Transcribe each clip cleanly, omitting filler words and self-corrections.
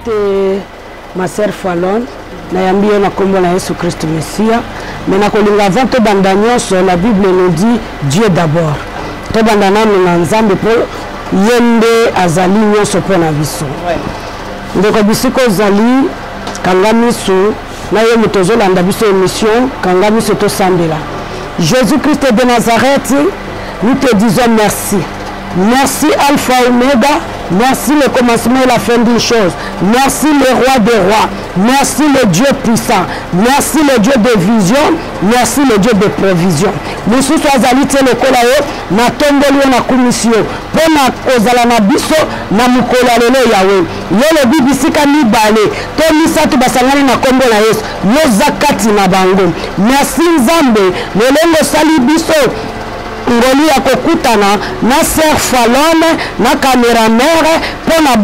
Mbote ma sœur Falon, nayambi yo na nkombo na Yesu Kristo Messia. Mais nakolinga avant tobanda nyonso, la Bible nous dit Dieu d'abord. Tobanda nanu na Nzambe mpo ye nde azali nyonso mpo na biso. Ndeko bisika ozali, kanga miso na yo moto ozolanda biso émission, kanga miso tosambela. Jésus-Christ de Nazareth, nous te disons merci. Merci Alpha Omega, merci le commencement et la fin d'une chose. Merci le roi des rois, merci le Dieu puissant, merci le Dieu de vision, merci le Dieu de provision. Mosusu azali te lokola yo, natomboli yo, nakumisi yo mpo na kozala na biso na mokolo ya lelo. Yawe, yo lobi bisika mibale to misato basangani na nkombo na Yesu, yo oza kati na bango. Merci Nzambe, lolenge osali biso ngolu ya kokutana na sœur Falone na cameramere mpo na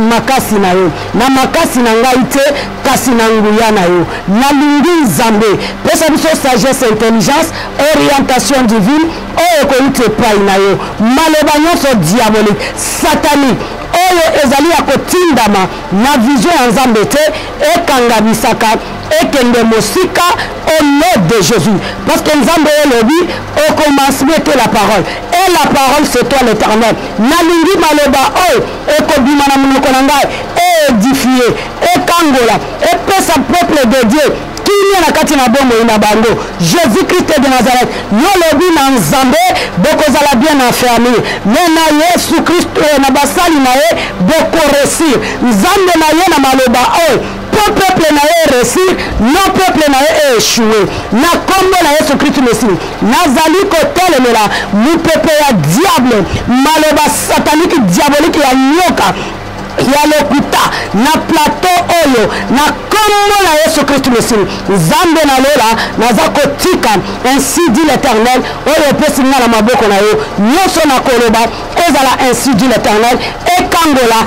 makasi na yo, na makasi na ngai te, kasi na nguya na yo. Nalingi Nzambe pesa biso sagesse, intelligence, orientation divine oyo ekouti epai na yo. Maloba nyonso diabolique, satanique oyo ezali ya kotindama na vision ya Nzambe te, ekangamisaka, ekende mosika au nom de Jésus. Parce que Nzambe elobi au commencement était la parole et la parole c'est toi l'Éternel. Nalingi maloba oyo ekobima na monoko na ngai eedifie, ekangola, epesa peuple de Dieu kimia na kati na bomoi na bango. Jésus Christ de Nazareth, yo lobi na Nzambe bokozala bien affermi, mais na Yesu Christ na basali na ye bokoresir. Nzambe na ye na maloba oyo mpo peuple na ye eresir, non peuple na ye eéchoue. Na nkombo na Yesu Kristu Mesi, nazali kotelemela mopepe ya diable, maloba sataniki diabolike ya nyoka ya lokuta na plateau oyo, na nkombo na Yesu Kristu Mesi. Nzambe na lola, naza kotika ainsi dit l'Éternel oyo opesi nga na maboko na yo nyonso, na koloba ezala ainsi dit l'Éternel, ekangola,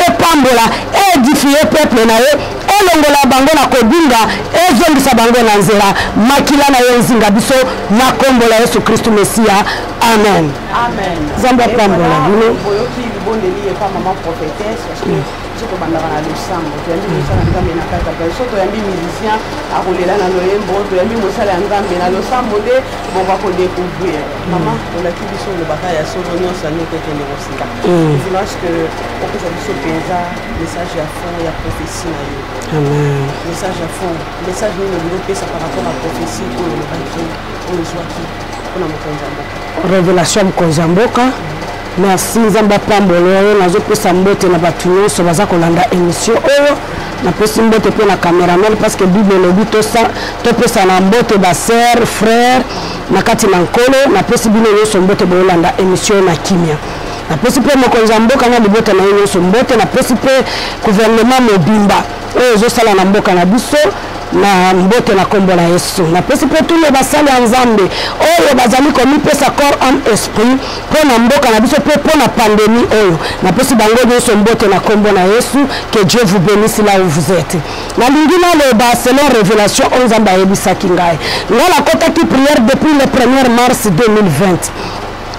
epambola, eedifie peuple na yo, elongola bango na kobunga, ezongisa bango na nzela. Makila na yo nzinga biso na nkombo la Yesu Kristu Mesiya, amen. Amen. Nzambe apambola bino. Boyoki libondeli epa mama prophétesse, parce que biso tobandaka na losambo, toyambi mosala ya Nzambe na kati ya biso, toyambi musicien akolela na loyembo, toyambi mosala ya Nzambe na losambo nde boka kodécouvrir. Mama, olaki biso olobaka ya solo nyonso ya ndenge ekende kosila. Village que opesa biso mpenza message ya fond ya prophétie na yo. Amen. Message ya fond, message nini olingi opesa par rapport à prophétie oyo olobaki, oyo ozwaki mpona mokonzi ya mboka? Révélation ya mokonzi ya mboka. Merci, Nzambe apambola oyo. Nazopesa mbote na bato nyonso baza kolanda émission oyo. Napesi mbote mpe na cameraman, parce que Bible elobi topesa na mbote basœur, frère na kati na Nkolo. Napesi bino nyonso mbote boyolanda émission na kimia. Napesi mpe mokonzi ya mboka na libota na ye nyonso mbote. Napesi mpe gouvernement mobimba oyo ezosala na mboka na biso na mbote na nkombo na Yesu. Napesi mpe tule basali ya Nzambe oyo bazali komipesa corps, âme, esprit mpo na mboka na biso mpe mpo na pandémie oyo. Napesi bango nyonso mbote na nkombo na Yesu. Que Dieu vous bénisse là où vous êtes. Nalingi naloba selon révélation oyo Nzambe ayebisaki ngai. Ngai nakotaki prière depuis le 1er mars 2020.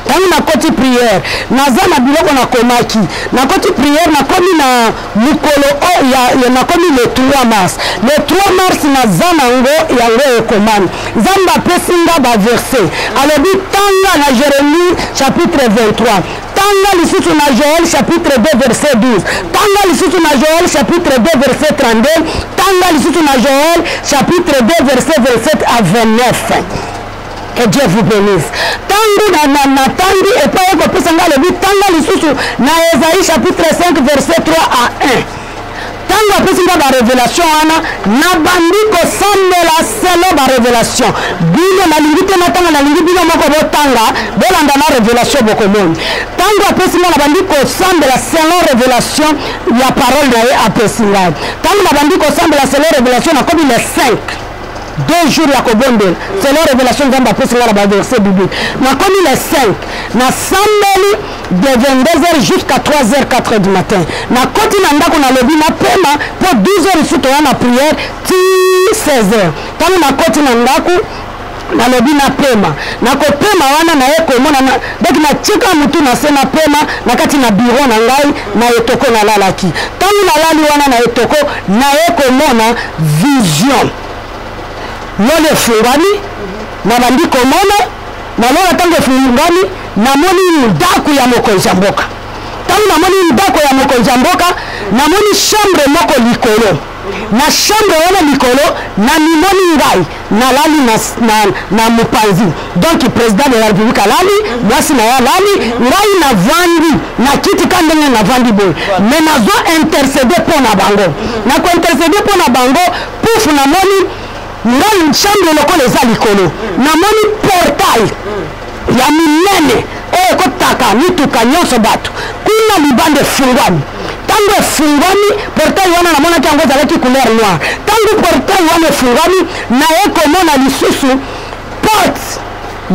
Ntango nakoti prière, naza na biloko nakomaki. Nakoti prière, nakomi na mokolo oyo, nakomi le 3 mars. Le 3 mars naza nango yango ekomami. Nzambe apesi nga baverset, alobi tanga na Jérémie chapitre 23, tanga lisusu na Joël chapitre 2 verset 12, tanga lisusu na Joël chapitre 2 verset 32, tanga lisusu na Joël chapitre 2 verset 27 à 29. Que Dieu vous bénisse. Tangu na natangi epai ekopesa ngai, alobi tanga lisusu na Esaïe chapitre 5 verset 3 à 1. Ntango apesi nga barévélation wana, nabandi kosambela selon barévélation. Bino nalingi te natanga, nalingi bino moko botanga, bolanda na révélation bokomoni. Ntango apesi nga, nabandi kosambela selon révélation ya parole na ye apesi ngai. Ntango nabandi kosambela selon révélation, nakomi le 5, 2 jours ya kobondela selon révélation Nzambe apesi nga na baverset biblique. Nakomi le 5, nasambeli de 22h jusqu'à 3h 4h du matin. Nakoti na ndako, nalobi napema mpo 12h lisusu toya na prière ti 16h. Ntango nakoti na ndako, Nalobi napema. Nakopema wana, naye komona, donc natika motu na se, napema na kati na bureau na ngai na etoko. Nalalaki. Ntango nalali wana na etoko, naye komona vision, lola efungwami. Nabandi komona na lola. Ntango efungwami, namoni ndako ya mokonzi ya mboka. Ntango namoni ndako ya mokonzi ya mboka, namoni chambre moko likolo. Na chambre wana likolo, namimoni ngai nalali na mopanzi. Donc président de la République alali, mwasi na ye alali, ngai navandi na kiti ka ndenge navandi boye, mais nazo intercéder mpo na bango. Nakointercéder mpo na bango, pouf, namoni ngai chambre lokola eza likolo, namoni portail ya minene oyo ekotaka mituka nyonso, bato kuna libanda, efungwami. Ntango efungwami portail wana, namonaki yango ezalaki couleur noire. Ntango portail wana efungwami, naye komona lisusu porte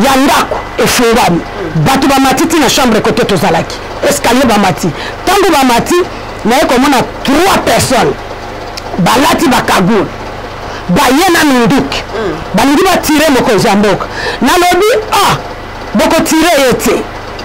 ya ndako efungwami, bato bamati ti na chambre kote tozalaki, escalier bamati. Ntango bamati, naye komona trois personnes balati bacagoule, baye na minduki, balingi batirer mokonzi ya mboka. Nalobi: "Ah, bokotirer ye te."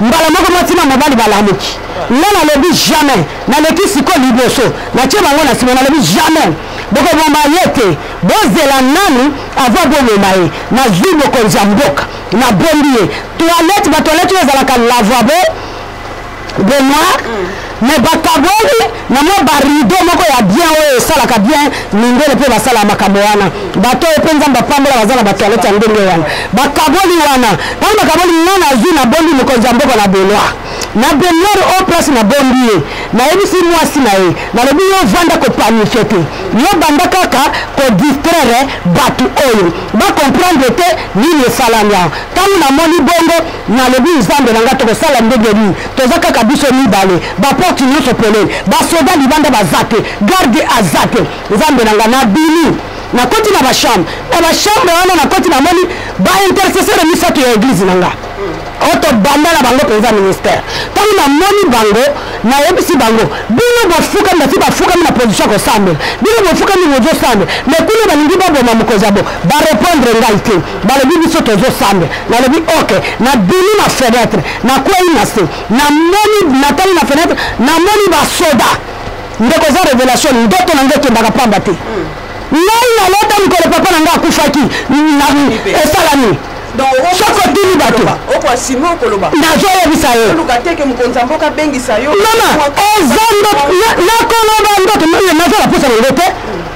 Mbala moko mwasi na mobali balamuki. Nga nalobi: "Jamais." Naleki siko liboso, natie bango na nsima. Nalobi: "Jamais bokoboma ye te, bozela nanu avant boboma ye." Nazwi mokonzi ya mboka, nabombi ye toilette, batoilette oyo ezalaka lavabo baignoire, mais bakaboli na mwa barideau moko ya bien oyo esalaka bien. Mindele mpe basala makambo wana, bato oyo mpe Nzambe apambola, baza na batoilette ya ndenge wana. Bakaboli wana, ntango bakaboli, nga nazwi, nabombi mokonzi ya mboka na baignoire. Na baignoire oyo place nabombi ye, nayebisi mwasi na ye, nalobi: "Yo vanda, kopaniquer te, yo banda kaka kodistraire bato oyo bacomprendre te nini esalami awa." Ntango namoni bongo, nalobi: "Nzambe na ngai, tokosala ndenge nini? Toza kaka biso mibale, baporte nyonso polele, basoda libanda baza te, garde aza te. Nzambe na ngai." Nabimi, nakoti na bachambre. Na bachambre wana nakoti, namoni baintercesseur misato ya église na nga oyo tobanda na bango mpenza ministère. Ntango namoni bango, nayebisi bango: "Bino bofukami." Basi bafukami na position ya kosambela. "Bino bofukami, bozosambela, mais kuna balingi baboma mokonzi ya bo." Barépondre ngai te, balobi: "Biso tozosambela." Nalobi: "Ok." Nabimi na fenêtre, nakwei na se, namoni, natali na fenêtre, namoni basoda. Ndeko, eza révélation. Ndoto na ngai ekendaka pamba te. Ngai nalota mikolo papa na ngai akufaki, esalami. Soki otuni bato, nazoyebisa yo. Mama, eza nakoloba ndoto, naza na posa nango te,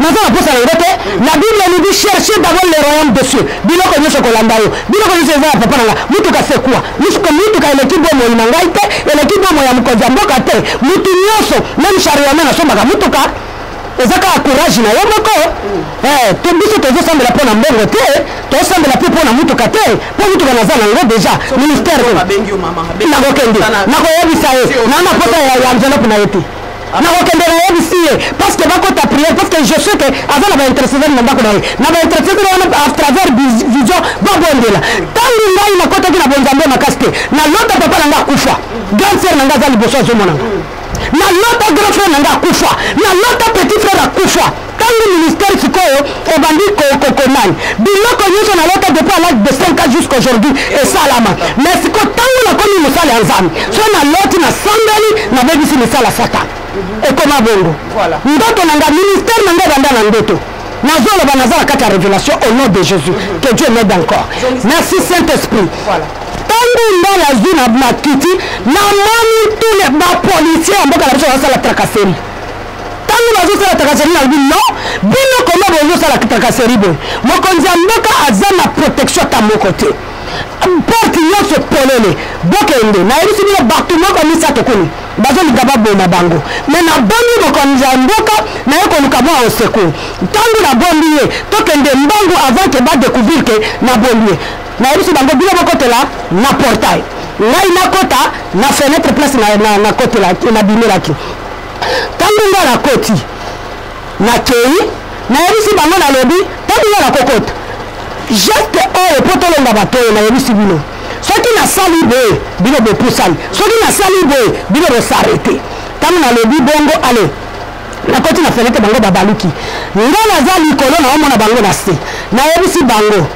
naza na posa nango te. La Bible nous dit: "Cherchez d'abord le royaume de Dieu." Biloko nyonso kolanda yo, biloko nyonso eza ya papa na nga. Mutuka sekuwa mutuka eleki bomoi na ngai te, eleki bomoi ya mokonzi ya mboka te. Mutu nyonso, même chariome nasombaka mutuka, eza kaka courage na yo moko. To biso tozosambela mpo na mbongo te, tozosambela mpe mpo na mutuka te, mpo mutuka naza nango déjà. Ministère, nakokende, nakoyebisa ye na na posa ya enveloppe na ye te. Nakokende, nayebisi ye parce que bakota prière, parce que je sais que aza na baintercesseur na ndako na ye, na baintercesseur wana à travers vision babondela. Ntango ngai nakotaki na bonzambe makasi te, nalota papa na ngai akufa, grande sœur na ngai aza liboso azomonanga, nalota grand frère na ngai akufa, nalota petit frère akufa. Ntango ministère sikoyo ebandi kokomani, biloko nyonso nalota depuis à l'âge de 5 ans jusqu'aujourd'hui esalama. Mais sikoyo, ntango nakomi mosala ya Nzambe, so naloti, nasambeli, nabebisi misala Satan. Ekoma bongo ndoto na nga, ministère na nga ebanda na ndoto. Nazoloba, naza na kati ya révélation au nom de Jésus. Que Dieu m'aide encore. Merci Saint Esprit. Ntango nga nazwi na makiti, namoni tous les bapolicier ya mboka na biso bazosala tracasserie. Ntango bazosala tracasserie, nalobi: "Non, bino koma bozosala tracasserie boye? Mokonzi ya mboka aza na protection ata moko te, porte nyonso polele, bokende." Nayebisi bino, bato moko misato kuna bazolinga baboma bango, mais nabombi mokonzi ya mboka. Naye koluka mwa au secours. Ntango nabombi ye, tokende mbangu avant que badécouvrir que nabombi ye. Nayebisi bango: "Bino bokotela na portail, ngai nakota na fenêtre place nakotelaki, nabimelaki." Ntango nga nakoti, nakei, nayebisi bango, nalobi: "Ntango nga nakokota, geste oyo mpo tolonga bato oyo, nayebisi bino, soki nasali boye, bino bopusani, soki nasali boye, bino bos'arrêter." Ntango nalobi bongo, ale, nakoti na fenêtre, bango babaluki, nga naza likolo, naomona bango na se. Nayebisi bango: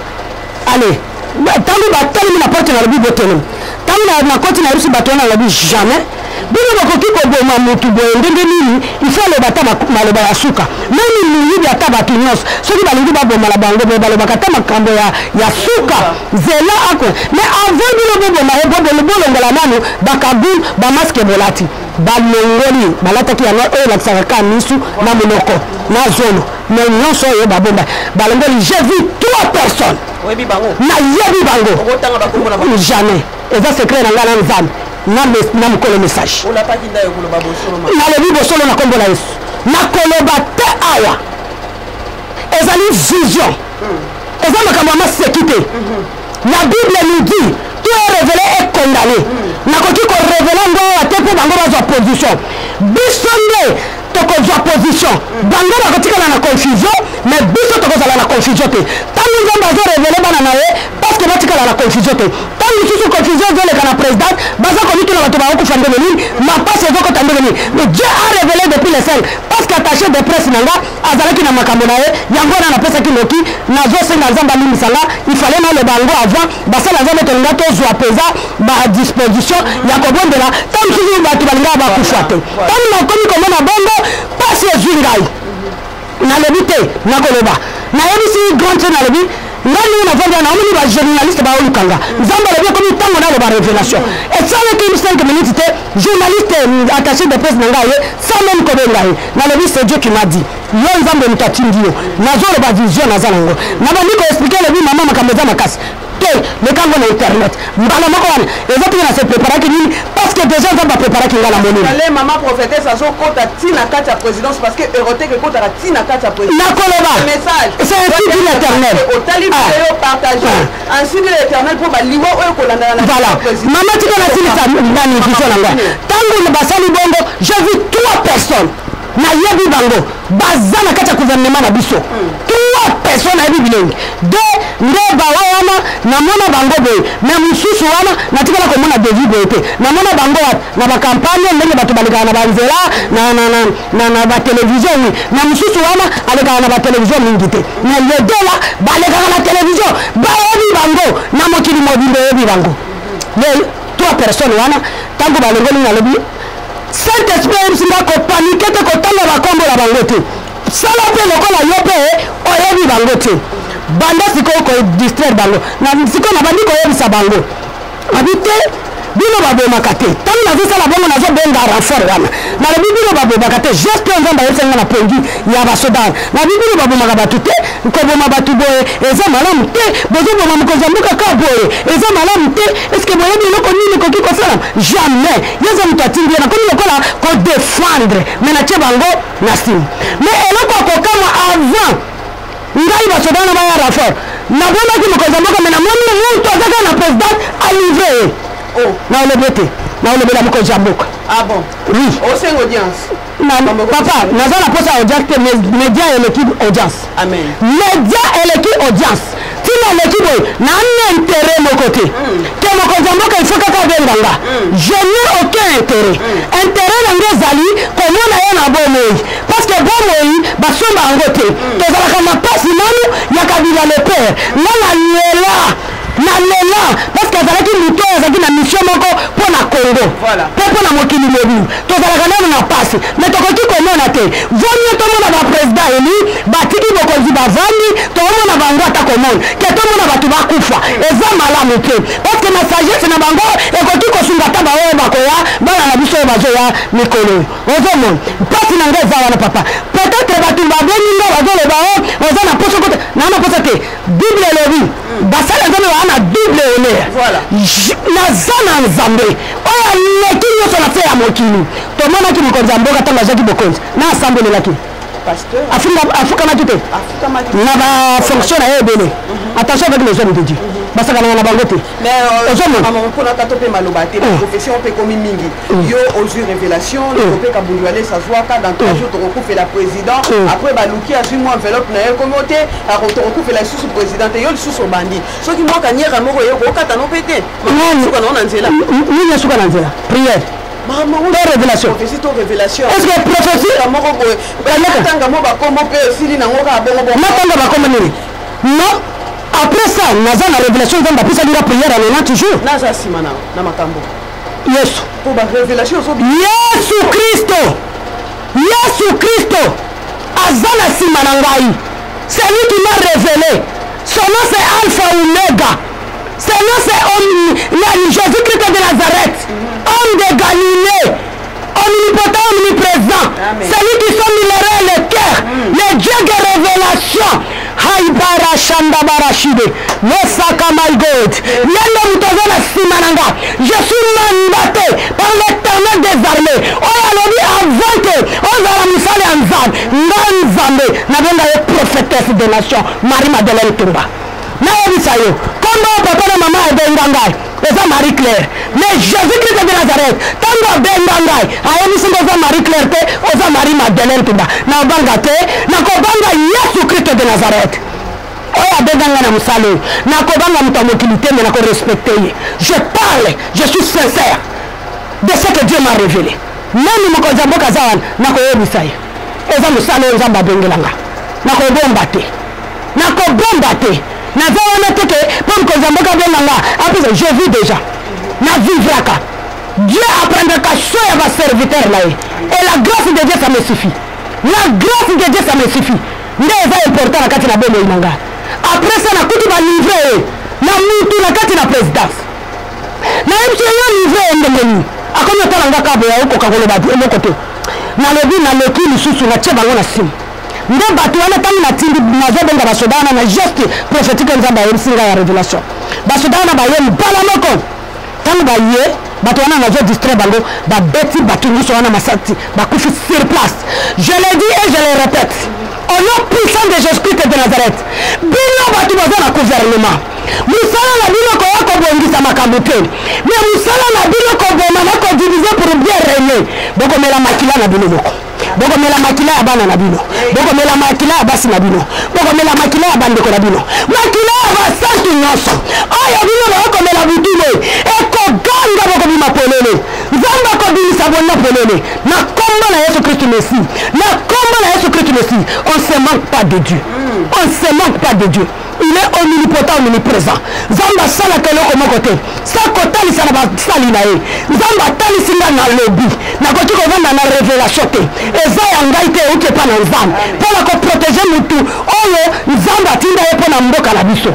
Allez, ntango batelemi na porte, nalobi botelemi. Ntango nakoti, nayebisi bato wana, nalobi jamais bino bokoki koboma motu boye. Ndenge nini? Il faut aloba ata maloba ya suka. Même moyibi, ata bato nyonso soki balingi baboma na bango boye, balobaka ata makambo ya suka, zela ako. Mais avant bino boboma ye, bolongola nanu bakagoule, bamasques bolati. Balongoli, balataki yango oyo elakisaka kaka misu na monoko na zolo, mais nyonso oyo babomba balongoli. J'ai vu trois personnes. Oyebi bango? Nayebi bango. Okotanga bakombo na bango? Jamais, eza secret na ngai na Nzambe na mokolo message. Olapaki ndayo koloba bosolo ma? Nalobi bosolo na nkombo na Yesu. Nakoloba te awa, ezali vision, eza makambo ya maseki te. La Bible nous dit: tout est révélé est condamné. Nakoki korévéler ngo awa te mpo bango bazwa position. Biso nde tokozwa position, bango bakotikala na confusion, mais biso tokozala na confusion te. Ntango Nzambe azorévéler bana na ye, parce que batikala na confusion te. Ntango mosusu confusion ezoleka na présidente, baza komituna bato bakokufa ndenge nini, mapasi ezokota ndenge nini. Mais Dieu a révélé depuis le 5, parce que attaché de presse na nga azalaki na makambo na ye. Yango wana napesaki noki. Nazosenga Nzambe alimbisa nga, il fallait naloba yango avant. Basala Nzambe, tolinga tozwa mpenza badisposition ya kobondela. Ntango mosusu bato balingaka bakufa te. Ntango nakomi komona bongo, pasi ezwi ngai, nalobi te, nakoloba. Nayebisi grand te, nalobi ngai ndenge navandi wana, omoni bajournaliste baolukanga. Nzambe alobi ekomi ntango naloba révélation. Esalaki 5 minutes te, journaliste attaché de presse na ngai ye, sans même kobenga ye, nalobi: c'est Dieu qui m'a dit, yo Nzambe moto atindi yo, nazoloba vision naza nango. Nabandi koexpliquer, elobi: mama, makambo eza makasi te, lekango na internet. Mbala moko wana eza teke na se préparaki nini, parce que déjà Nzambe apréparaki nga na monini. Ale, mama prophétesse azokota ntina kati ya présidence, parce que eroteke ekotaka ntina kati ya présidence. Nakoloba. Message. C'est ainsi dit l'Éternel. Otali video, partage ainsi dit l'Éternel, mpo baliwa oyo kolandana na Voilà, mama, tika nasilisa nani vision na ngai. Ntango basali bongo, j'ai vu trois personnes, nayebi bango, baza na kati ya gouvernement na biso. Trois personnes, nayebi bilongi. De nde bawa wana, namona bango boye, mais mosusu wana natikala komona devis boye te. Namona bango wapi? Na bacampagne, ndenge bato balekaka na banzela na batelevizio, oui. Na mosusu wana alekaka na batelevizio mingi te, mais les deux là balekaka na télévision, bayebi bango na mokili mobimba, oyebi bango, les trois personnes wana. Ntango balongoli, nalobi Saint Esprit ayebisi nga kopaniquer te, kotanga bakombo na bango te, sala mpe lokola yo mpe oyebi bango te. Banda sikoyo kodistraire bango. Sikoyo nabandi koyebisa bango abi te, bino babomaka te. Ntango nazosala bongo, nazobenga renfort wana, nalobi bino babomaka te. Geste oyo Nzambe ayebisa nga na pongi ya basoda, nabi bino babomaka bato te, koboma bato boye eza malamu te. Bozoboma mokonzi ya mboka ka boye, eza malamu te. Est-ce boyebi eloko nini ekoki kosala? Jamais, ye eza moto atindi ye. Nakomi lokola kodéfendre, mais natie bango na nsima. Mais eloko ya kokamwa, avant ngai basoda wana baya renfort, nabonaki mokonzi ya mboka, mais namoni mutu aza kaka na président alivrer ye. Oh. Naolobi te, naolobela mokonzi ya mboka. Ah bon? Oui. Osenga audience? Papa, naza na posa audience te. Média eleki audience. Amen. Média eleki audience. Ntina eleki boye, nana intérêt moko te ke mokonzi ya mboka ifo kaka abenga nga. Je n'ai aucun intérêt. Intérêt na nga ezali komona ye na bomoi, parce que bomoi basomba yango te. Tozalaka na mpasi nanu ya Kabila le père. Nga nalela, nalela parce que azalaki moto oyo azalaki na mission moko mpo na Congo mpe mpo na mokili mobimba. Tozalaka nanu na pasi, mais tokoki komona te. Vaut mieux tomona baprésident eli batiki bokonzi, bavandi, tokomona bango ata komona ke tomona bato bakufa, eza malamu te, parce que na sagesse na bango ekoki kosunga ata baoyo bakoya, bana na biso oyo bazoya mikolo oyo. Ozomona mpasi na ngai eza wana, papa. Peut-être bato babengi nga, bazoloba o oza na poso kote. Naa na poso te. Bible elobi basala Nzambe baa na double honneur. Naza na Nzambe oyo aleki nyonso na se ya mokili. Tomonaki mokonzi ya mboka ntango azwaki bokonzi na asambelelaki, afukamaki te na bafonction na ye ebele. Attention avec les hommes de Dieu, basakanaka na bango te. Ozomona mpona ta to mpe maloba te, baprofession mpe ekomi mingi. Yo ozwi révélation, mpe Kabundu Alesi azwaka dans 3 jours tokokufela président. Après baluki, azwi mwa enveloppe na ye, ekomi o te tokokufela lisusu président te. Yo lisusu obandi soki mwa kaniere moko ye kokata no mpe te, suka nao na nzela. Nini esuka na nzela? Prière to révélation? Prophétie to révélation? Est ce que prophétie moko boye, natanga mo bakombo mpe esili nango kaka bongo? Natanga bakombo nini? Non. Après ça, naza na révélation, Nzambe apesaki nga prière ya 90 jours. Naza nsima na makambo. Yesu. Mpo barévélation ozobi. Yesu Kristo, Yesu Kristo aza na nsima na ngai. C'est lui qui m'a révélé. Son nom, c'est Alpha Omega. Son nom, c'est Jésus-Christ de Nazareth, homme de Galilée, omnipotent, omniprésent. Celui qui sonde l'oreille et le cœur, le Dieu de révélation. Haibara Shandabarashide, Mosaka, my God. Yende moto aza na nsima na nga. Je suis mandaté par l'Éternel des armées. Oyo alobi avant que ozala mosali ya Nzambe, nga Nzambe nabenga ye prophétesse de nation, Marie Madeleine Tumba. Nayebisa yo, kombo oyo papa na mama abenga ngai eza Marie Claire, mais Jésus Christ de Nazareth, ntango abenga ngai, ayebisi nga: oza Marie Claire te, oza Marie Madeleine Tumba. Nabanga te, nakobanga Yesu Christ de Nazareth oyo abenga ngai na mosala oyo. Nakobanga moto ya mokili te, mais nakorespecte ye. Je parle, je suis sincère de ce que Dieu m'a révélé. Même mokonzi ya mboka aza wana, nakoyebisa ye eza mosala oyo Nzambe abengelanga. Nakobomba te, nakobomba te. Naza wana te ke mpo mokonzi ya mboka abenga nga apesa. Je vis déjà, navivraka. Dieu aprendraka soin ya baserviteur na ye, et la grâce de Dieu, ça me suffit. La grâce de Dieu, ça me suffit. Nde eza important na kati na bomoi na ngai. Après ça, nakuti balivre ye na mutu na kati na présidence. Nayebi so yo livre ye ndenge nini, akomi otala nga kabo ya okoka koloba eloko te. Nalobi, naleki lisusu, natie bango na nsima. Nde bato wana, ntango natindi, nazobenga basoda wana na geste prophétique Nzambe ayebisi ngai ya révélation. Basoda wana baye mbala moko. Ntango baye, bato wana, nazo distraire bango, babeti bato nyonso wana masasi, bakufi sur place. Je le dis et je le répète au nom puissant de Jésus Christ de Nazareth: bino bato baza na gouvernement, mosala na bino koya kobongisa makambo te, mais mosala na bino koboma na kodiviser pour bien régner. Bokomela makila na bino moko, bokomela makila ya bana na bino, bokomela makila ya basi na bino, bokomela makila ya bandeko na bino, makila ya basantu nyonso oyo bino bokomela butu boye ekoganga. Bokobima polele, Nzambe akobimisa bona polele na kombo na Yesu Kristu Messi, na kombo na Yesu Kristu Messi. On se manque pas de Dieu, on se manque pas de Dieu. Il est omnipotent, omniprésent. Nzambe asalaka eloko moko te sa kotalisa na basali na ye. Nzambe atalisi nga, nalobi, nakoki kovanda na révélation te, eza ya ngai te, euti epa na Nzambe, mpo na koprotéger mutu oyo Nzambe atinda ye mpo na mboka na biso.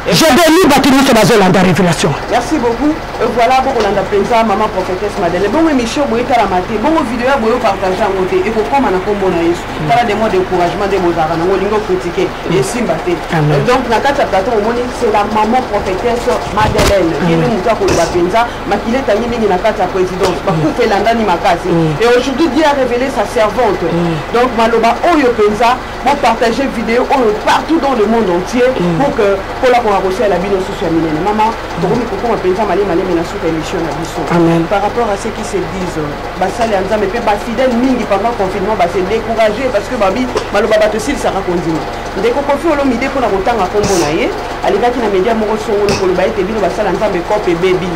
Je bénis bato nyonso bazolanda révélation. Merci beaucoup. Voilà, bokolanda mpenza mama prophétesse Madeleine. Bongo émission boye etalama te, bongo video ya boye opartage yango te, ekokóma na nkombo na Yesu. Tala démon découragement nde bozalaka nango, olingi ocritiquer, esimba te. Donc na kati ya plateau omoni, c'est la maman prophétesse Madeleine. Ye nde moto akoloba mpenza. Makili etangi mingi na kati ya présidence, bakufa elandani makasi, et aujourd'hui Dieu a révélé sa servante. Donc maloba oyo mpenza, bopartage vidéo oyo partout dans le monde entier pour que mpola konga kosalela bino susu ya minene. Mama, tokomi kokoma mpenza malemi malemi na suka émission na biso. Par rapport à ce qui se disent, basali ya Nzambe mpe bafidèle mingi, pendant confinement base découragé, parce que babi maloba bato esilisaka kondima. Ndeko Kofi Olomide, mpona kotanga nkombo na ye, alekaki na media moko songolo koloba ete bino basala Nzambe kope ebebi,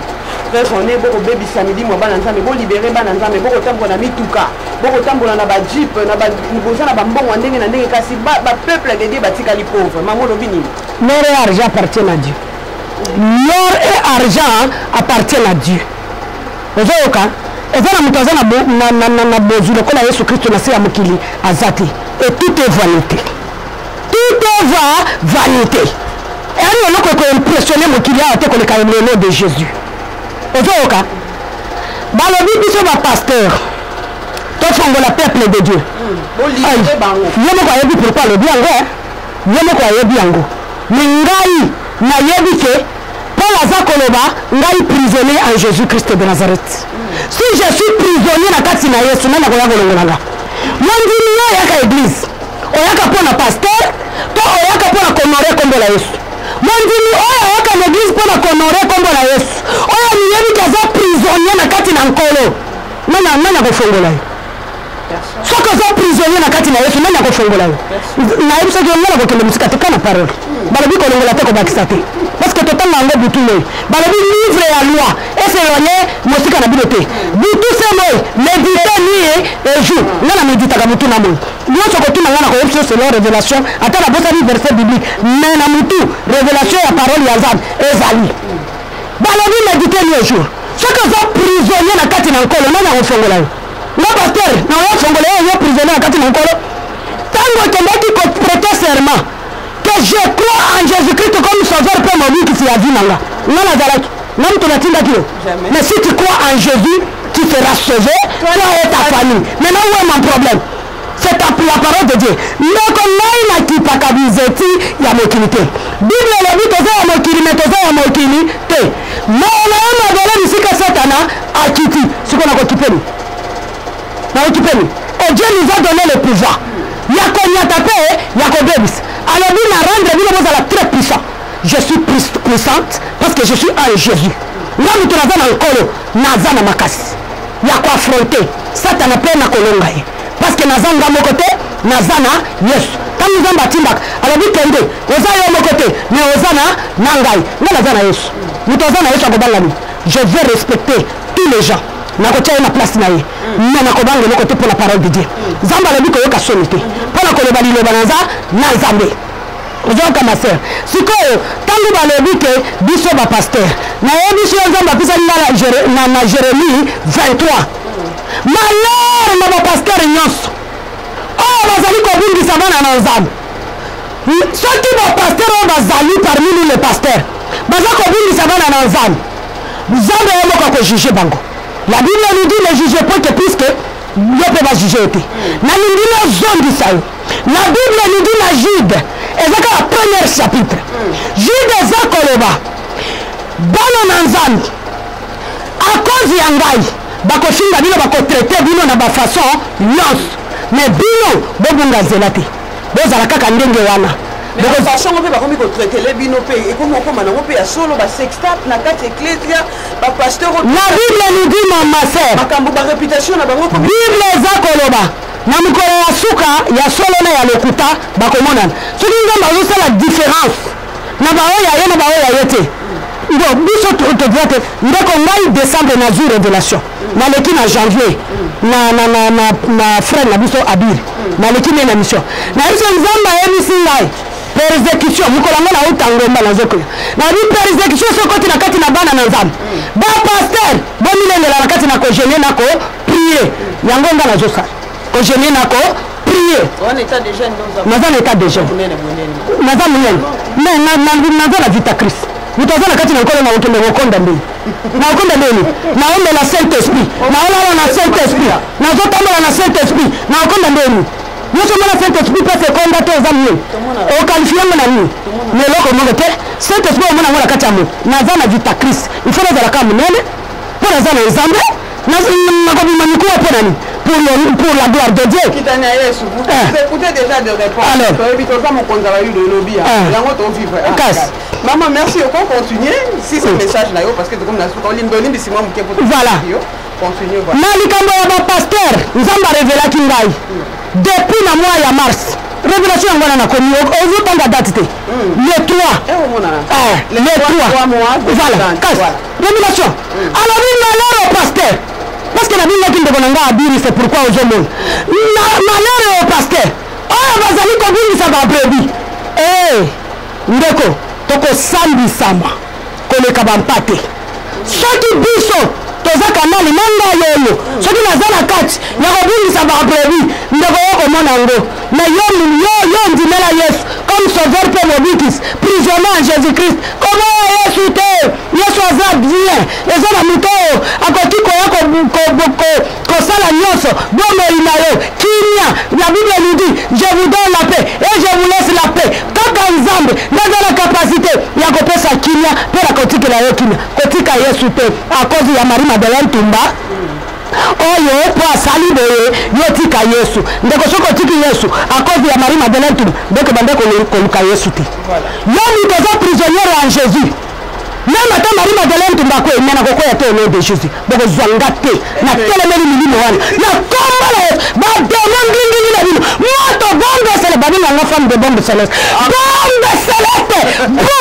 raisonne, bokobebisa milimo ya bana Nzambe, bolibérer bana Nzambe, bokotambola na mituka, bokotambola na bajeep, boza na bambongo ya ndenge na ndenge, kasi bapeuple de Dieu batikali pauvre. Mama, olobi nini? L'or et argent appartiennent à Dieu. L'or et argent appartiennent à Dieu. Ozoyoka, eza na moto aza na bozwi lokola Yesu Kristo na se ya mokili aza te. Et tout est vanité, tout est vanité. Eyali eloko ekoimpressionner mokili awa te koleka le nom de Jésus. Ozoyoka, balobi biso bapasteur tofongola peuple de Dieu. Ye moko ayebi pourquoi alobi yango, ye moko ayebi yango. Mais ngai nayebi ke Paul aza koloba: ngai prisonnier en Jésus Christ de Nazareth. Si je suis prisonnier na kati na Yesu, nani akoya kolongola nga? Mondimi, yo oyaka église, oyaka mpo na pasteur to oyaka mpo na kohonorer nkombo na Yesu? Mondimi oyo ayaka na église mpo na kohonorer nkombo na Yesu, oyo miyebi ke aza prisonnier na kati na Nkolo, nani akofongola yo? Soki oza prisonnier na kati na Yesu, nani akofongola yo? Nayebi soki nga nakokende mosika te. Ka na parole, balobi kolongola te, kobakisa te, parce que totanga yango butu moi. Balobi livre ya loi eselwane mosika na bino te, butu se moi, médite nuit et jour. Nga na méditaka butu na moi. Nyonso kotuna ngai, nakoyebi biso selon révélation. Ata nabosani verset biblique, mais na mutu révélation ya parole ya Nzambe ezali. Balobi médite nuit jour. Soki oza prisonnier na kati na Nkolo, nani akofongola yo? Nga pasteur nakofongola yo? Yo prisonnier na kati na Nkolo, ntango okendaki koprêter serment que je crois en Jésus Christ comme sauveur mpe mobikisi ya vie na nga, nga nazalaki nga moto natindaki yo? Mais si tu crois en Jésus, tu seras sauvé, toi et ta famille. Maintenant, où est mon problème? C'est la parole de Dieu. Ndeko, ngai nakipaka bizeti ya mokili te. Bible elobi toza ya mokili, me toza ya mokili te. Maola ya mabele bisika Satana akiti. Sikoyo nakokipeni, nakokipeni. Et Dieu nous a donné le pouvoir ya konyata mpe ya kobebisa. Alobi na rendre bino bozala très puissant. Je suis puissante parce que je suis en Jésus. Nga moto naza na Nkolo, naza na makasi ya koaffronter Satana mpe na kolonga ye, parce que naza nga moko te, naza na Yesu. Ntango Nzambe atindaka, alobi kende, oza yo moko te, mais oza na ngai. Nga naza na Yesu. Moto aza na Yesu akobanga nini? Je veux respecter tous les gens. Nakotia ye na place na ye, mais nakobanga eloko te mpo na parole de Dieu. Nzambe alobi koyoka soni te mpo na koloba liloba na nza na Nzambe. Ozoyoka, ma sœur? Sikoyo ntango balobi ke biso bapasteur, nayebi so Nzambe apesaki nga na Jérémie 23: malheur na bapasteur nyonso oyo bazali kobungisa bana na Nzambe. Soki bapasteur oyo bazali parmi nous, les pasteurs, baza kobungisa bana na Nzambe, Nzambe ye moko akojuger bango. La Bible nous dit: ne juge point que puisque yo mpe bajuger yo te. Nalingi nazongisa yo. La Bible nous dit na Jude, eza kaka premier chapitre, Jude eza koloba: bana na Nzambe, à cause ya ngai bakofinga bino, bakotraiter bino na bafaçon nyonso, mais bino bobunga nzela te, bozala kaka ndenge wana. Façon mpe bakomi kotraitele bino mpe ekomi okoma nango mpe ya solo, basextape na kati ecclesia, bapasteur. La Bible nous dit, ma sœur, makambo baréputation na bango. Bible eza koloba na mokolo ya suka, ya solo na ya lokuta bakomonana. Soki Nzambe azosala différence na baoyo ya ye na baoyo ya ye te, bon, biso todia te. Ndeko, ngai décembre nazwi révélation, naleki na janvier na frère na biso Abir, naleki ne na mission na biso. Nzambe ayebisi ngai persécution. Mokolo yango nauta ngomba, nazokoya, nabi persécution soki okoti na kati na bana na Nzambe, bapasteur bomilengela na kati na kojeûner na koprier. Yango nga nazosala, kojeûner na koprier. Naza na état de jeûne, naza monene, mais naza na vita Christ. Moto aza na kati na Nkolo, nakokende kokonda ndeni? Nakokonda ndeni? Naomela Saint Esprit, naolala na Saint Esprit, nazotambola na Saint Esprit, nakokonda ndeni? Nyonso omona Saint Esprit mpasi ekonda te, eza nini? Oqualifier yango na nini? Na eloko moko te. Saint Esprit omona yango na kati ya moto. Naza na vita Christ, il faut nazala kaka monene mpo naza na Nzambe. Nakobima mikuwa mpo na nini? Pour la gloire de Dieu. Kitani ya Yesu, vous écoutez déjà de réponse. Toyebi toza mokonzi ya bayuda, elobi yango tovivre. Kasi maman, merci. Oko continuer si ce message na yo, parce que tokomi na suka. Olimbi, olimbisi mwa moke. Voilà. Continue, voilà. Na likambo ya bapasteur, Nzambe arevelaki ngai depuis na mois ya mars. Révélation yango wana nakomi, ozotanga date te, le 3, le 3, voilà. Kasi révélation alobi malheur au pasteur, parce que nabingaki ndeko na ngai Abiri. C'est pourquoi ozomona malheur au pasteur oyo bazali kobungisa babrebis. Ndeko, tokosambisama koleka bampate. Soki biso toza kanali na ngai oyo, soki naza na kati ya kobungisa babrebis, ndeko, yo komona yango. Mais yo, yo, yo ndimela Yesu comme sauveur mpe mobikisi, prisonnier en Jésus Christ. Koboya Yesu te, Yesu aza bien. Eza na moto oyo akoki koya kosala nyonso bomoi na yo kimia. La Bible nous dit: je vous donne la paix et je vous laisse la paix. Kaka Nzambe nde aza na capacité ya kopesa kimia mpe na kotikela yo kimia. Kotika Yesu te à cause ya Marie Madeleine Tumba oyo mpo asali boye, yo tika Yesu. Ndeko, soki otiki Yesu à cause ya Marie Madeleine Tumba, ndeko, bande koluka Yesu te. Yo moto oza prisonnière en Jésus, même ata Marie Madeleine Tumba akoya, me nakokoya te. Au nom de Jésus, bokozwa nga te. Natelemeli milimo wana na kombo na Yesu. Badémon ngingingi na bino, moto bombe céleste, babenganga femme de bombe céleste. Bombe céleste bu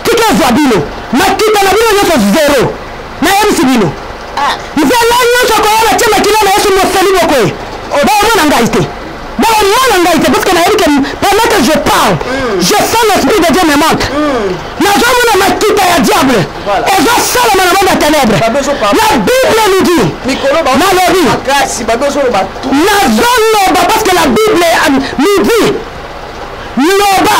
tika ezwa bino, makita na bino nyonso zero. Nayebisi bino, nzela nyonso koya, batie makila na Yesu moseli bokoye, bomona ngai te. Bakomona ngai te, parce que nayebi ke pendant que je parle, je sens l'esprit de Dieu me manque. Nazomona makita ya diable ezosalama na monde ya ténèbre. La Bible nous dit, nalobi, nazoloba parce que la Bible nous dit, loba,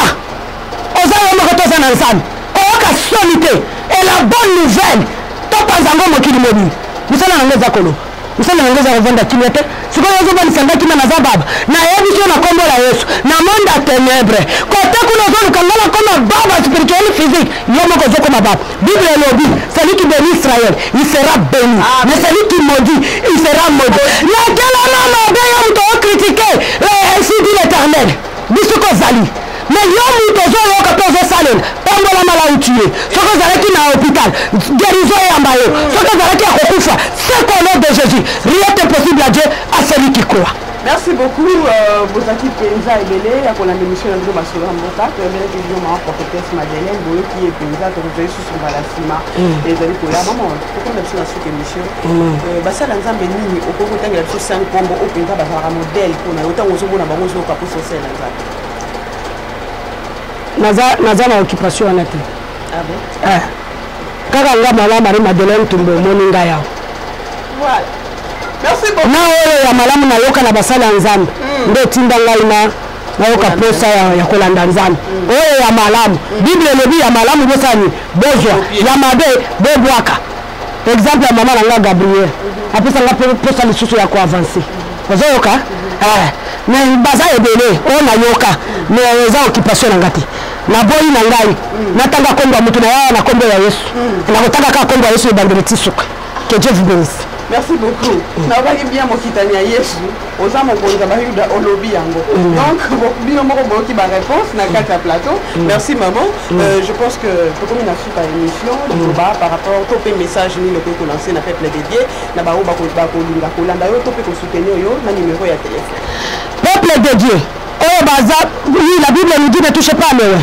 oza yo moko, toza na Nzambe, koyoka soni te. Et la bonne nouvelle, topanza yango mokili mobimba. Mosala nango eza koloba, mosala nango eza kovanda kimia te. Sikoyo ozobandisa nga kimia, naza baba. Nayebi so na kombo ya Yesu, na monde ya ténèbre kote kuna ozoluka nga nakoma baba spirituel, physique. Yo moko ozokoma baba. Bible elobi: celui qui bénit Israël, il sera béni, mais celui qui maudit, il sera maudit. Nakelama mabe, yo moto okritike. Ainsi dit l'Éternel, biso kozali. Mais yo moto ozoyoka mpe ozosalela, pambolama là où tu es. Soki ozalaki na hôpital, guérison eyamba yo. Soki ozalaki ya kokufa, c'est qu'au nom de Jésus, rien n'est possible à Dieu, à celui qui croit. Merci beaucoup. Bozalaki mpenza ebele ya kolanda émission na biso Masolo ya Mboka. Toyambelaki bino mama prophétesse Madeleine. Boyoki ye mpenza. Tokozwa lisusu mbala nsima ezali koya. Mama, tokonda biso na suka émission. Basala Nzambe nini okoki kotangela biso cinq nkombo oyo mpenza bazalaka modèle mpona yo, ntango ozomona bango ozoyoka mposa osalela Nzambe? Naza na occupation wana te. Ah bon? Eh. Kaka nga mama Marie Madeleine Tumbo, omoni ngai awa. Voilà. Merci beaucoup. Na oyo ya malamu nayoka na basali ya Nzambe nde etinda ngai na nayoka posa ya kolanda Nzambe. Oyo ya malamu, Bible elobi ya malamu bosala nini? Bozwa, ya mabe bobwaka. Exemple ya mama na nga Gabriel apesa nga posa lisusu ya koavance. Ozoyoka? Eh, mais baza ebele oyo nayoka, mais eza occupation na nga te. Naboyi na ngai natanga nkombo ya motu na yawa na nkombo ya Yesu. Nakotanga kaka nkombo ya Yesu ebandeli ti suka. Que Dieu vous bénisse. Merci beaucoup. Nalobaki bien, mokitani ya Yesu, oza mokonzi ya Bayuda, olobi yango. Donc bino moko boyoki baréponse na kati ya plateau. Merci maman. Je pense que tokomi na suka ya émission. Liloba par rapport to mpe message nini okoki kolancer na peuple dédié, na bango bakolinga kolanda yo to mpe kosoutenir yo na numéro ya téléphone? Peuple de Dieu oyo baza, oui, la Bible nous dit: ne touchez pas à mes.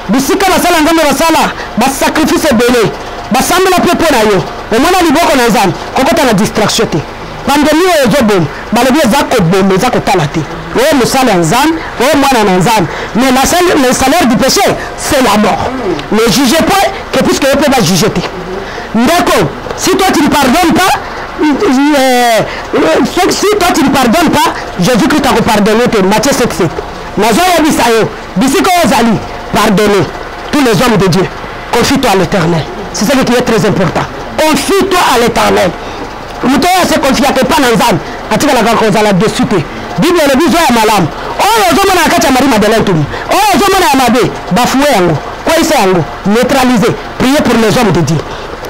Bisika basala Nzambe, basala basacrifice ebele, basambela mpe mpo na yo omona liboko na Nzambe. Kokota na distraction te. Pandémie oyo ezoboma, balobi eza koboma, eza kotala te oyo mosala ya Nzambe, oyo mwana na Nzambe. Mais le salaire du péché, c'est la mort. Ne jugez point que puisque yo mpe bajuge te. Ndeko, si toi tu ne pardonnes pas, si toi tu ne pardonnes pas, Jésus Christ akopardonne te. Matthieu 7 7. Nazoyebisa yo, bisika oyo ozali, pardonner tous les hommes de Dieu. Confie-toi à l'Éternel, c'est ce qui est très important. Confie-toi à l'Éternel. Moto oyo ase confiaka epa na Nzambe atikalaka kozala déçu te. Bible elobi: zwa ya malamu oyo ozomona na kati ya Marie Madeleine Tumu. Oyo ozomona ya mabe, bafuwe yango, kweyisa yango, neutraliser. Priez pour les hommes de Dieu.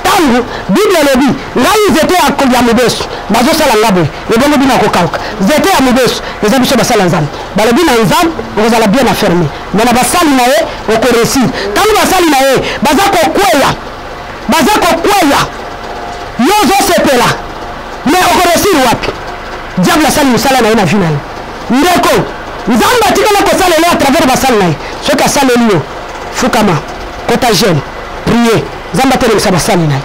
Ntango Bible elobi: ngai nzete ya mobesu, bazosala nga boye, ebongo bino akokauka. Nzete ya mobesu eza biso basala Nzambe. Balobi na Nzambe okozala bien affermi, mais na basali na ye okoréussir. Ntango basali na ye baza kokweya, baza kokweya, yo ozosepela, mais okoréussir wapi? Diable asali mosala na ye na vie na yo. Ndeko, Nzambe atikala kosalela à travers basali na ye. Soki asaleli yo, fukama, kota jeûne, prie. Nzambe atelemisa basali na ye.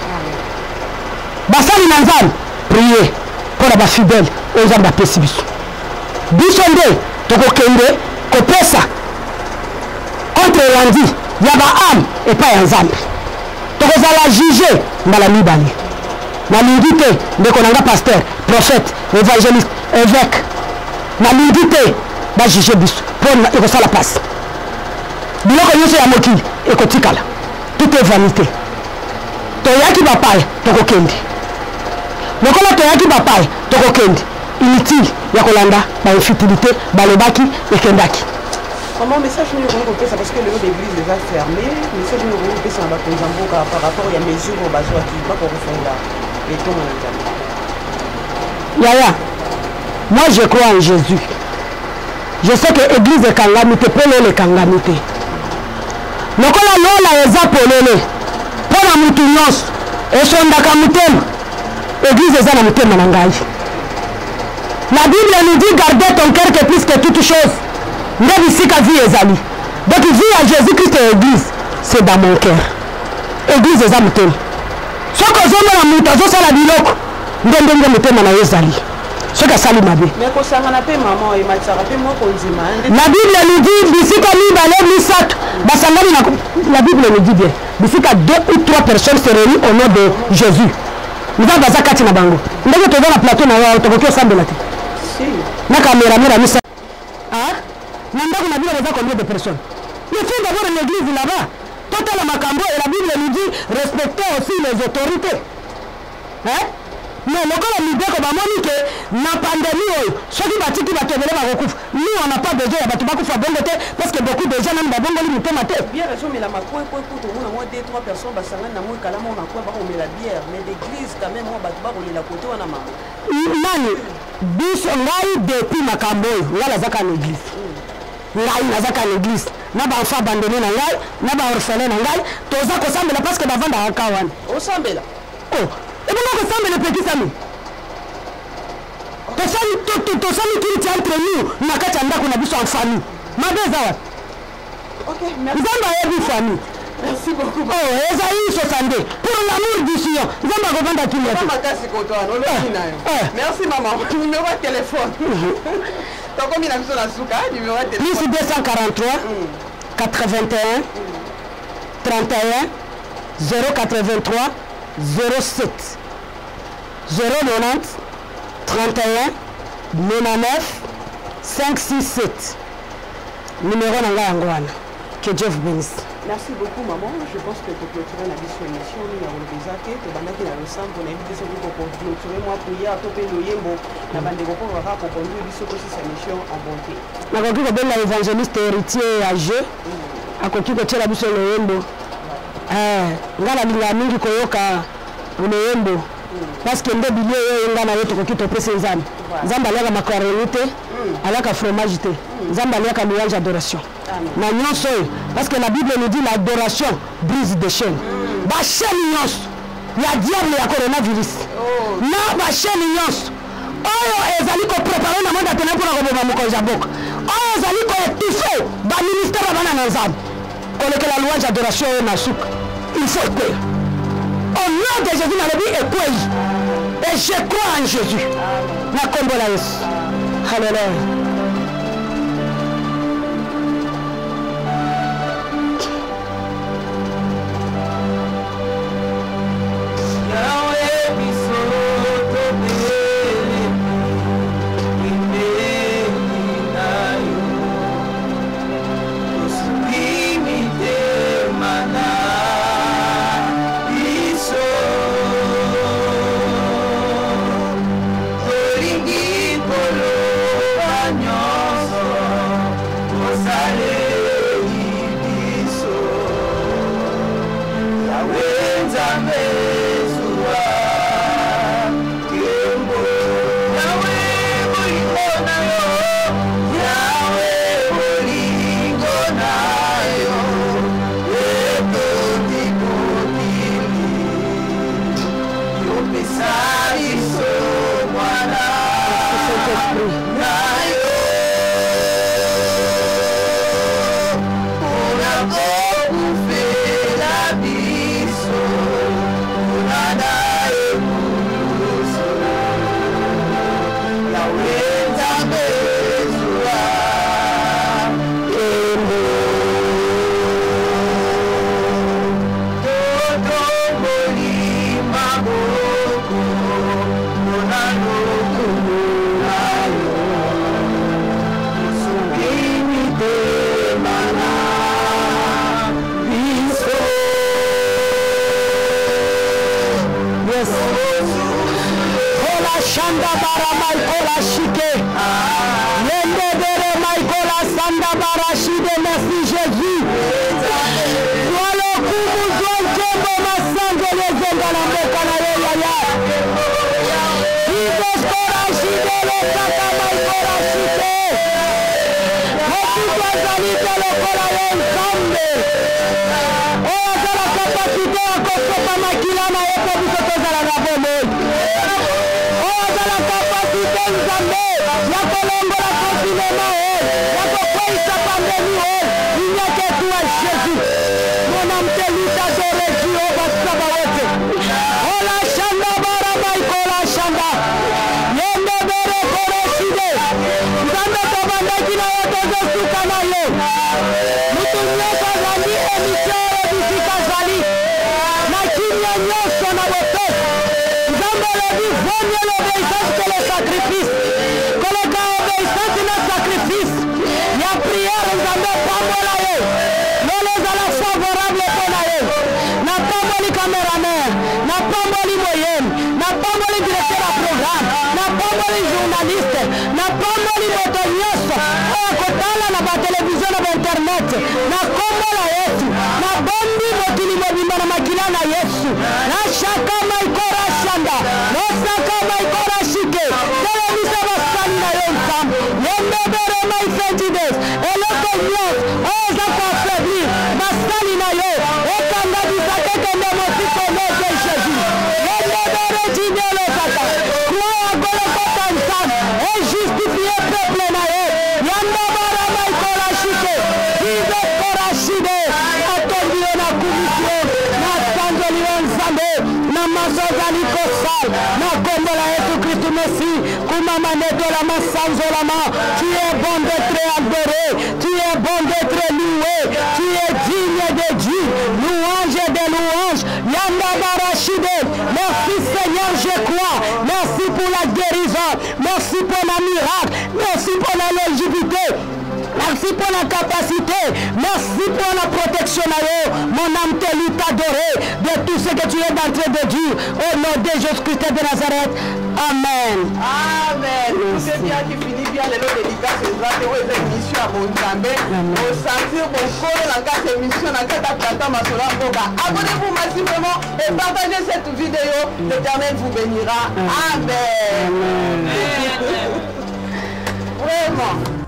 Basali na Nzambe, prie mpo na bafidèle oyo Nzambe apesi biso. Biso nde tokokende kopesa compte rendu ya baâme epai ya Nzambe. Tokozala juge mbala mibale. Nalingi te, ndeko na nga pasteur, prophète, évangéliste, évêque, nalingi te bajuge biso mpo ekosala mpasi. Biloko nyonso ya mokili ekotikala, tout est vanité. Toyaki bapaya, tokokende. Lokola toyaki bapaya, tokokende. Inutile ya kolanda bainfutilité. Balobaki, ekendaki. Maman, message nini okoki kopesa? Parce que lelo baéglise eza fermé. Message nini okoki kopesa na bakonzi ya mboka par rapport ya mesure oyo bazwaki, bakokofungola etonga na Nzambe? Yaya, moi je crois en Jésus. Je sais que église ekangami te mpo lola ekangami te. Lokola lola eza polele mpo na mutu nyonso, esondaka motema. Église eza na motema na ngai. La Bible nous dit: gardez ton cœur que plus que toute chose, nde bisika vie ezali. Donc vie ya Jésus Christ ya église, c'est dans mon cœur. Église eza motema. Soki ozomona moto azosala biloko, nde ndenge motema na ye ezali. Soki asali mabe. Mais kosangana mpe mama ematisaka mpe mwa kondima. La Bible nous dit bisika mibale misato basangani na la Bible nous dit bien bisika deux ou trois personnes se réunissent au nom de Jésus. Nzambe aza kati na bango. Ndenge toza na plateau na yo tokoki osambela te. Na cameraman misa. Ah? Na ndako na bino boza combien de personnes? Il faut d'abord l'église là-bas. Totala makambo et la Bible nous dit respectez aussi les autorités. Hein? Mais lokola mibeko bamoni ke na pandémie oyo soki batiki bato ebele bakokufa, nous on n'a pas besoin ya bato bakufa bongo te parce que beaucoup de gens nanu babongoli mitema te. Bière ezomela makwekwe kutu omona mwa 2 3 personnes basangani na mwa ekala mwa na coin bakomela bière, mais l'église quand même mwa bato bakolela kote wana mama. Nani biso ngai depuis makambo oyo ngai nazaka na église. Ngai nazaka na église na baenfant abandonné na ngai na baorphelin na ngai toza kosambela parce que bavandaka ka wana. Osambela? Oh, ebongo kosambela epekisami. Tosali culte entre nous na kati ya ndako na biso en famille. Mabe eza wapi? Ok, merci. Nzambe ayebi famille. Merci beaucoup. Oh, Esaïe 62. Pour l'amour du Sion. Nzambe akovanda kimia te. Makasi koto wana, olobi na yo. Merci maman. Numéro ya téléphone. Tokomi na biso na suka, numéro ya téléphone. Plus 243 81 31 083 07 090 31 99 567. Numéro na ngai yango wana. Que Dieu vous bénisse. Merci beaucoup maman. Je pense que tu clôturer la biso émission ni ya kolobeza te tobandaki na losambo na yebi te soki kokoclôturer mwa prière to mpe loyembo na bandeko mpo kaka koconduire biso tosisa mission en bonté. Nakoki kobenga évangéliste héritier ya jeu akoki kotiela biso loyembo. Ngai nalingaka mingi koyoka loyembo parce que nde bilie oyo ngai na yo tokoki topesa Nzambe. Nzambe aliaka macaroni te, aliaka fromage te. Nzambe aliaka louange adoration. Na nyonso oyo parce que la Bible nous dit l'adoration brise des chaînes. Ba chaîne nyonso ya diable ya coronavirus. Na ba chaîne nyonso oyo ezali ko préparer na monde atena mpona koboma mokonzi ya mboka. Oyo ezali ko étouffer ba ministère ya bana na Nzambe. Kolekela louange adoration oyo na suka. Il faut ekweya. Au nom de Jésus nalobi ekweyi. Et je crois en Jésus. Na kombo na Yesu. Hallelujah. Nzambe alobi vaut mieux l'obéissance que le sacrifice. Koleka obéissance na sacrifice ya prière, Nzambe apambola ye. Lelo ezala favorable mpo na ye. Napamboli cameraman, napamboli moyemi, napamboli directeur ya programme, napamboli journaliste, napamboli moto nyonso oyo akotala na batelevizio na bainternet. Na kombo na Yesu, nabombi mokili mobimba na makila na Yesu. Nashaka maikora shanda, nosaka maikora shike, telemisa basali na yo Nzambe. Yendebere maifentides, eloko nyonso oyo eza koaffaiblir basali na yo ekanga bisaka ekende mosika au nom de Jésus. Yendebere jinyolosaka, croix ya Golgotha Nzambe ejustifie peuple na yo. Yandabara maikora shike, Jesus korashide, natondi yo, nakumisi yo, nasanzoli yo Nzambe na maso ozali kosala na kombo na Yesu Kristu Messi. Kumama, netolama, sanzolama. Tu es bon d'être adoré, tu es bon d'être loué, tu es digne de Dieu, louange de louange. Yanda Barachide, merci Seigneur, je crois. Merci pour la guérison, merci pour la miracle, merci pour la longévité, merci pour la capacité, merci pour la protection na yo. Mon âme te loue, t'adorer de tout ce que tu es en train de dire. Au nom de Jésus-Christ de Nazareth. Amen. Amen. Tout est bien qui finit bien. Lelo dédicace eza te, oyo eza émission ya bonzambe. Osentir bokolo na kati ya émission, na kati ya plateau Masolo ya Mboka. Abonnez-vous massivement et partagez cette vidéo. L'Éternel vous bénira. Amen. Vraiment.